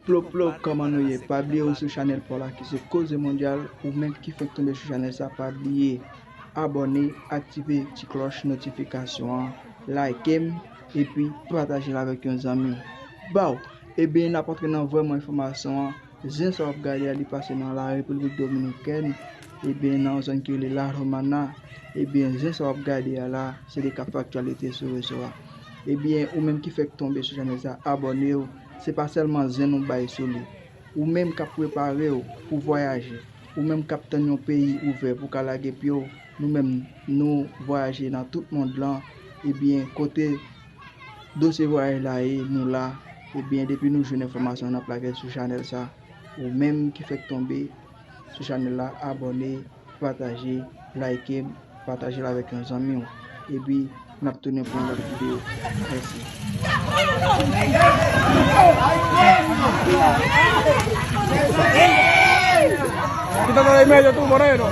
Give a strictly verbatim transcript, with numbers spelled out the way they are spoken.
Plo plo, kòman nou ye? Pa bliye ou sou chanèl pa w la ki se Koze Mondyal. Ou menm ki fenk tonbe sou chanèl sa, pa bliye abòne, aktive ti klòch notifikasyon an, like m, epi pataje l avèk yon zanmi w. Baw, ebyen, n ap antre nan vrèman enfòmasyon an. Zen sa w ap gade a, li pase nan la Repiblik Dominikèn. Ebyen, nan yon zòn ki rele La Romana. Ebyen, zen sa w ap gade a la, se li k ap fè aktyalite sou rezo a. Ebyen, ou menm ki fèk tonbe sou chanèl sa, abòne w. Se pa sèlman zen nou bay sou li. Ou menm k ap prepare w pou vwayaje, ou menm k ap tann yon peyi ouvè pou w ka lage pye w, nou menm, nou vwayaje nan tout mond lan. Ebyen, kote dosye vwayaj la ye, nou la. Ebyen, depi nou jwenn enfòmasyon, n ap lage l sou chanèl sa. Ou menm ki fèk tonbe sou chanèl la, abòne, pataje, like m, pataje l avèk yon zanmi w. Epi, n ap tounen pou yon lòt videyo. Mèsi. Kita na medio tu moreno.